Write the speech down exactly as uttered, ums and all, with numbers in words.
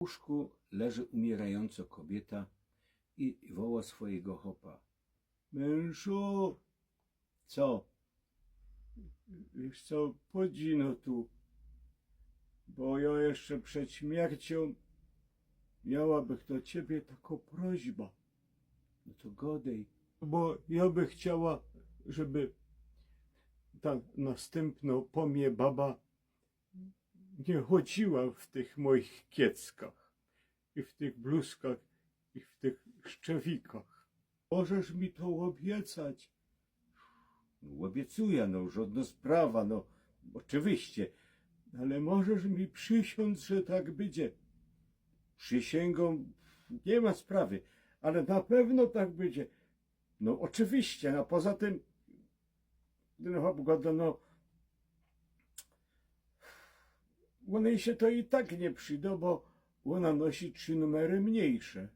łóżku leży umiyrajōnco kobiyta i woła swojigo chopa. Mynżu, co? Wiysz co, podź no tu, bo jo jeszcze przed śmierciōm miałabych do ciebie tako prośba. No to godej. Bo jo bych chciała, żeby ta nastympno po mie baba niy chodziła w tych moich kieckach i w tych bluzkach i w tych szczewikach. Możesz mi to ôbiecać? No, ôbiecuja, no, żodno sprawa, no, ôczywiście. Ale możesz mi przisiōndz, że tak bydzie? Przisięgōm, niy ma sprawy, ale na pewno tak bydzie. No ôczywiście, a poza tym, no, chop godo, no, ônej sie to i tak niy przido, bo ôna nosi trzi numery mniyjsze.